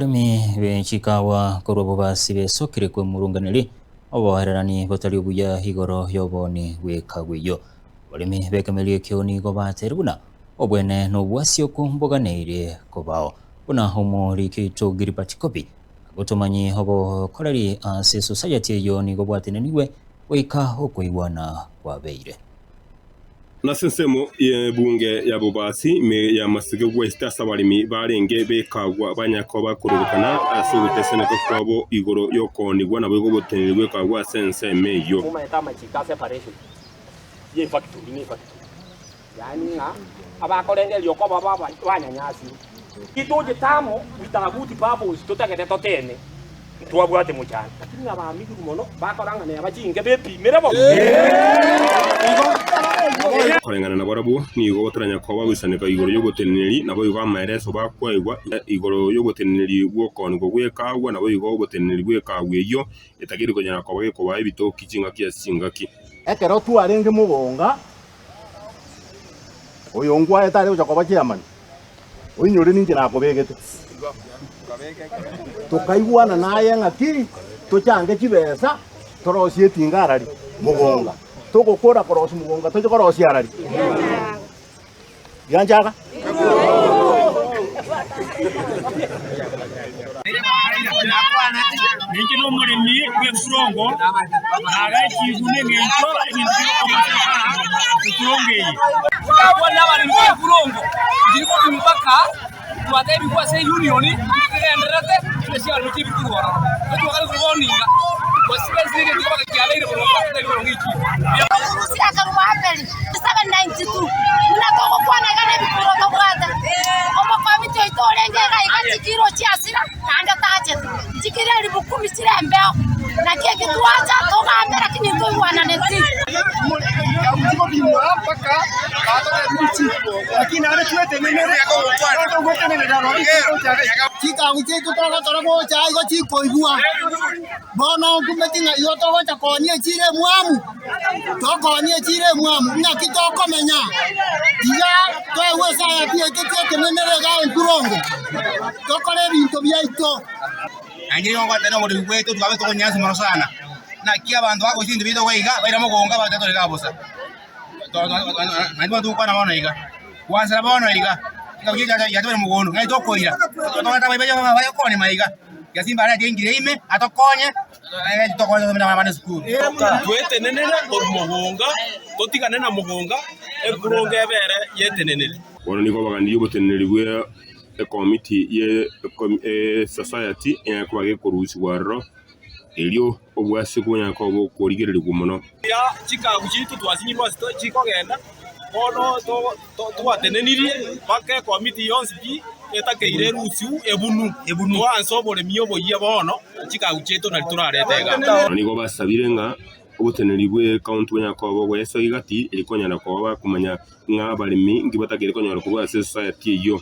Abaremi be chikawa korwa bobasi besokire kwemurunganeria oboererani botari obuya igoro y'obooni bw'ekagu eyio. Abaremi b'ekemeria ekio nigo bateire buna obwene nobwasi okwo mboganeirie kobao. Buna omoriki oito Gilbert Kobi agotomanyi obokoreri ase esosayati eyio nigo bwatenenigwe goika okoigwana kwabeire. Nase ensemo y'ebunge ya Bobasi ime ya Masige West ase abaremi barenge b'ekagwa banyare koba bakororekana ase ogoteseneka kwabo igoro y'okoonigwa naboigo oboteneneri bw'ekagwa ase ensemo eyio. Omanyete amachiko a separation ye efactory ne efactory, yaani ng'a abakorengereria okoba banyanyasirwe. Titochete amo with a good purpose totagete toteme. Ntwabwate mochando, lakini nabamiguru mono bakora ng'a neba chinke bepimire bo. Koreng'ana nabarabwo, nigo bataranya koba goisaneka igoro y'oboteneneri, naboigo amaereso bakwaigwa igoro y'oboteneneri bw'okoonigwa gw'ekaagwa, naboigo oboteneneri bw'ekaagwa eyio etageri konyara koba gekobaa ebitoki chingaki ase chingaki. Ekero twarenge mogonga, oyo nkwaete are gocha koba chairman, Oinyore ninche nakobegete. Tokaigwana naye ng'a ki tochange chibesa torosie etinga arari mogonga. Togokora korosia mogonga toche korosia arari. Gianchaga? Ninche nomoremi bw'ebirongo, nagaechigwe nengencho ebinto bigokorwa ase ebirongo eye. Tokabwana abaremi b'ebirongo, tiri kobima mpaka twatebigwe ase eunion egendererete chibesa chi'abaremi chibiri korwa ororo. Etwakare korwa bono iga, gose ase egento mpaka kiabeire boronge batotebie boronge echifu. Omorusia akarua Abeli 792, buna togokwana iga nebikuro tobwate. Omokomiti oito orenge iga iga chikiro chiasira, naende tachete. Chikiro elifu kumi chire embeo, naki eki twacha togambe lakini ntoigwananeti. Chikabu chiaito togokora gocha igo chikoigwa, bono nkumeti ng'a igo togocha koonia echiro emwamu. Tokoonia echiro emwamu, ng'aki tokomenya? Tiga toegwe esaya yaito twetenenere iga enkurongo, tokore ebinto biaito. Naende nigo ngoteba oboremi bwaito twabe tokonyansa mono sana, naki abanto bagochia ebinto biaito iga iga, baira mogongo abanto tore iga bosa. Naende bono togokwana bono iga, gwansera bono iga, yatobere mogondo, ng'ai tokoira, togete abaibori baye korema iga, Gesimba arete engire ime atokonye. Twetenenere korwa mogonga, totigane na mogonga, ekurongo ebere yetenenere. Bono nigo baganirie oboteneneri bwe ekomiti ye esociety enyare koba gekorusigwa aroro, erio obwase bonyare koba bokorigererigwa mono. Chikabu chiaito twasinyirwe ase chikogenda, bono twatenenirie mpaka ekomiti yonsi pi etakeire erusiu ebunu, twaansa oboremi oboyia bono, chikagu chiaito nari torarete igaa. Bono nigo basabire ng'a oboteneneri bw'ecounty bonyare koba bogoeswa igati eri konyara koba bakomanya ng'a abaremi inki batakeire konyora korwa ase esociety eyio.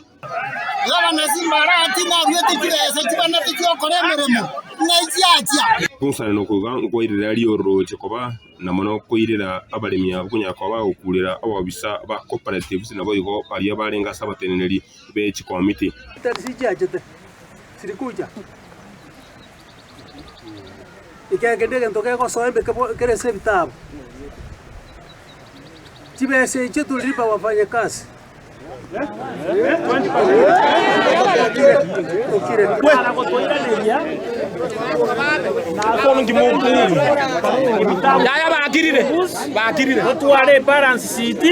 Gavana Simbarati naruete chibesa chibanete chi'okora emeremo, ng'ai chiachia? Kong'usana nokoiga nkwairera riororoche koba na mono koirera abaremi abwo konyara koba bagokurera abobisa ba cooperatives naboigo baria barenge ase abateneneri be chikomiti. Chiachete chirikucha Ekero egento kegosoa embe kere ase ebitabu, chibesa echio tulilipa wafanyakazi. Totware ebalance sheet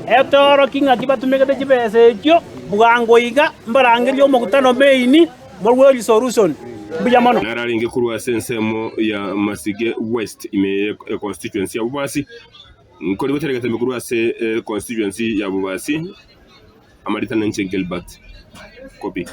etoorokie ng'aki batumegete chibesa echio bwango iga mbarangerie omokutano main morue resolution. Mbuya mono. Naro arenge korwa ase ensemo ya Masige West ime ye constituency ya Bobasi. Nkori goteria getembe korwa ase constituency ya Bobasi, amaritana inche Gilbert Kobi.